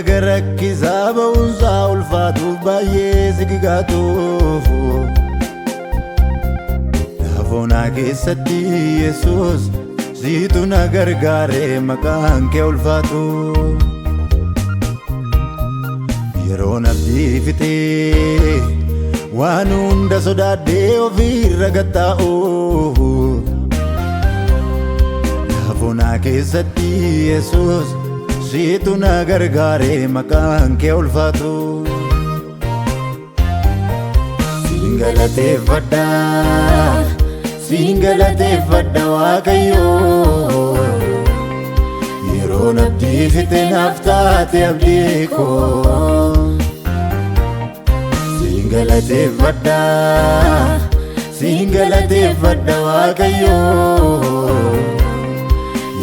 Laga rakkisaa ba'uunsaa ulfaatuuf baay'ee sigigaatuuf. Laafoonaa keessatti Yesuus siitu na gargaare maqaan kee ulfaatu. Yeroon abdii fixee waan hunda sodaadhee ofiirra gattaa'u. Laafoonaa keessatti Yesuus siitu na gargaare maqaan kee ulfaatu. Siin galateeffadha, siin galateeffadha Waaqayyoo. Yeroon abdii fixe naaf taate abdii koo. Siin galateeffadha, siin galateeffadha Waaqayyoo.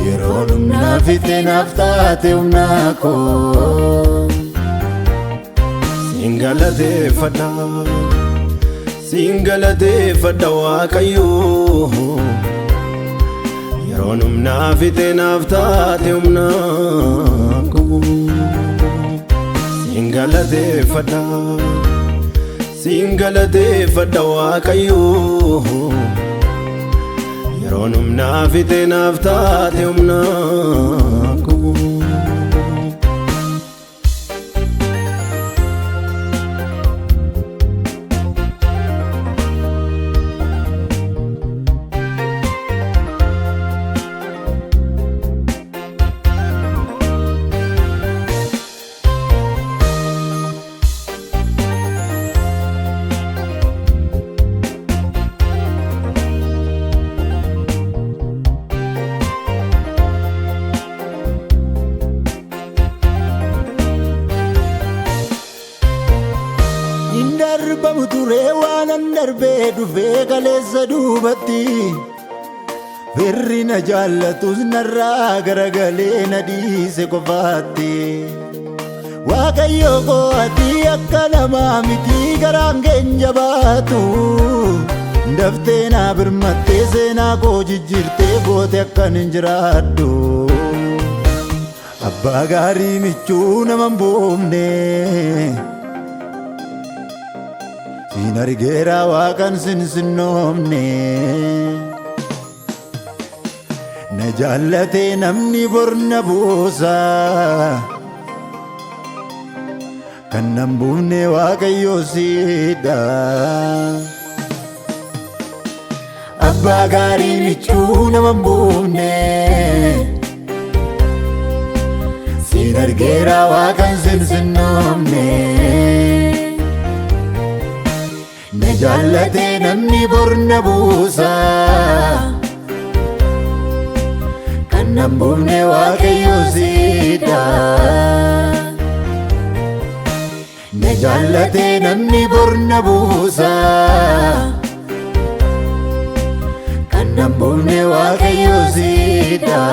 Yeroon humna fixe naaf taate humna koo. Siin galateeffadha, siin galateeffadha Waaqayyoo. Yeroon humna fixe naaf taate humna koo. Siin galateeffadha, siin galateeffadha Waaqayyoo. Yeroon humna fixe naaf taate humna koo. Hin darbamu ture waanan darbee dhufee kaleessa duubatti. Firri na jaallatus narraa garagalee na dhiise qofaatti. Waaqayyo koo ati akka namaa miti garaan keenya baatu. Daftee na birmattee seenaa koo jijjiirtee goote akkan hin jiraadhu. Abbaa gaarii michuu nama hin buufne. Siin argeera waaqan sin sinnoomne. Na jaallate namni bor na buusa. Kan nan buufne Waaqayyo siidha. Abbaa gaarii michuu nama hin buufne. Siin argeera waaqan sin sinnoomne. Na jaallate namni bor na buusa. Kan nan buufne Waaqayyo siidha. Na jaallate namni bor na buusa. Kan nan buufne Waaqayyo siidha.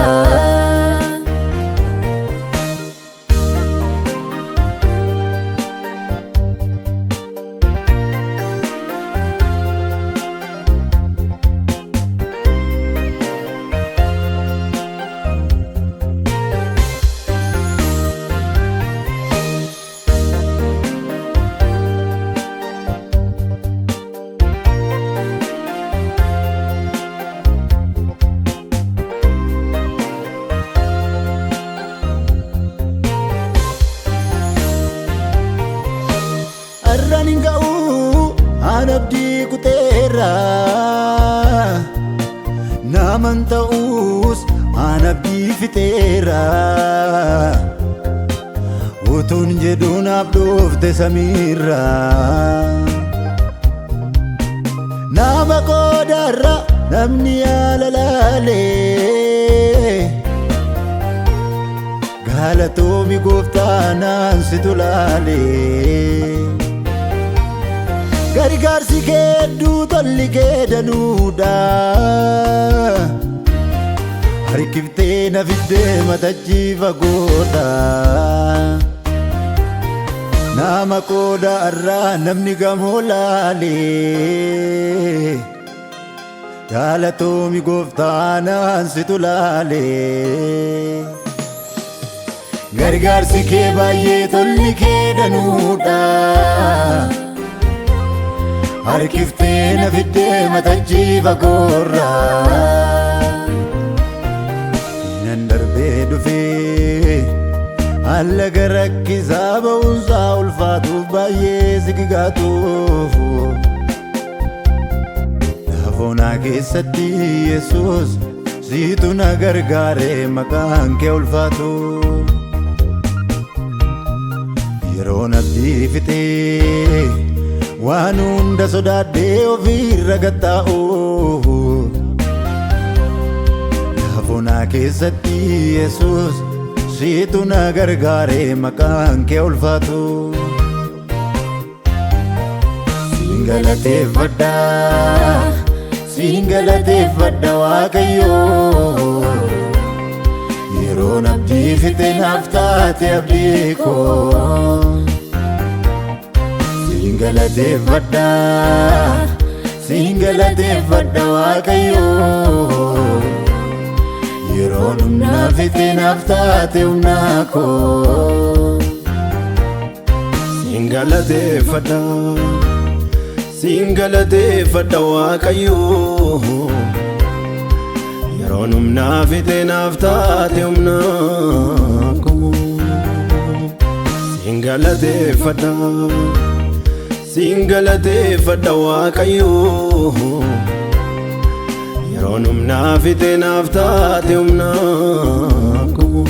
Har'aan hin ga'u aan abdii kuteera. Naman ta'us aan abdii fixeera. Utuun jedhu naaf dhufte samiirra. Nama qoodarra namni yaala laalee. Galatoomi gooftaa naan situ laalee. Gargaarsi kee hedduu tolli kee danuudha. Harkiftee na fiddee matachii fagoodha. Nama qooda irraa namni gamoo laalee. Galatoomi gooftaa naan situ laalee. Gargaarsi kee baay'ee tolli kee danuudha. Harkiftee na fiddee matajjii fagoorraa. Nan darbee dhufee haala garakkisaa ba'uunsaa ulfaatuuf baay'ee sigigaatuuf. Laafoonaa keessatti Yesuus siitu na gargaare maqaan kee ulfaatu. Yeroon abdii fixee waan hunda sodaadhee ofiirra gattaa'u. Laafoonaa keessatti Yesuus siitu na gargaare maqaan kee ulfaatu. Siin galateeffadha, siin galateeffadha Waaqayyoo. Yeroon abdii fixe naaf taate abdii koo. Siin galateeffadha, siin galateeffadha Waaqayyoo. Yeroon humna fixe naaf taate humna koo. Siin galateeffadha, siin galateeffadha Waaqayyoo. Yeroon humna fixe naaf taate humna koo. Siin galateeffadha, siin galateeffadha Waaqayyoo. Yeroon humna fixe naaf taate humna koo.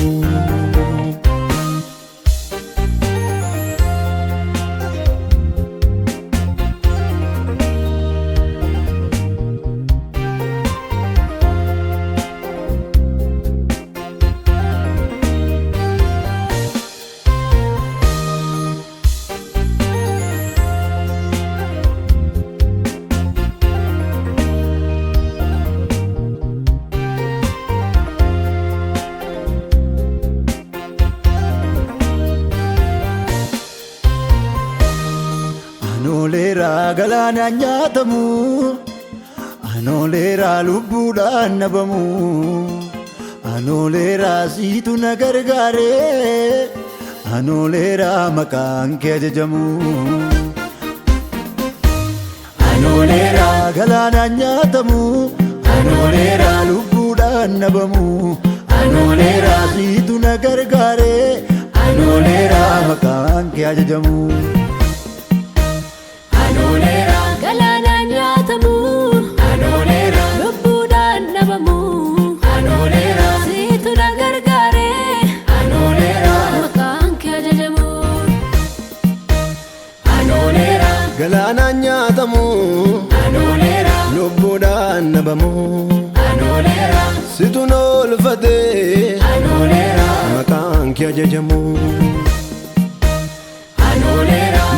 Anooleeraa galaanaan nyaatamu, anooleeraa lubbuudhaan nabamu, anooleeraa siitu na gargaare, anooleeraa maqaan kee ajajamu. Anooleeraa galaanaan nyaatamu, anooleeraa lubbuudhaan nabamu, anooleeraa siitu na gargaare, anooleeraa maqaan kee ajajamu. Galaanaan nyaatamu, lubbuudhaan dhabamu, siitu na gargaare, maqaan kee ajajamu. Galaanaan nyaatamu, lubbuudhaan dhabamu, situ na oolfate, maqaan kee ajajamu.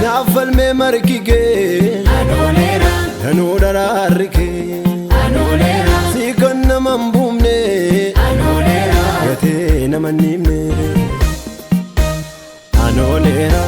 Naaf falmee margi kee, danuu daraarri kee, si kan nama hin buufne, gatee nama hin dhiibne. Anooleera,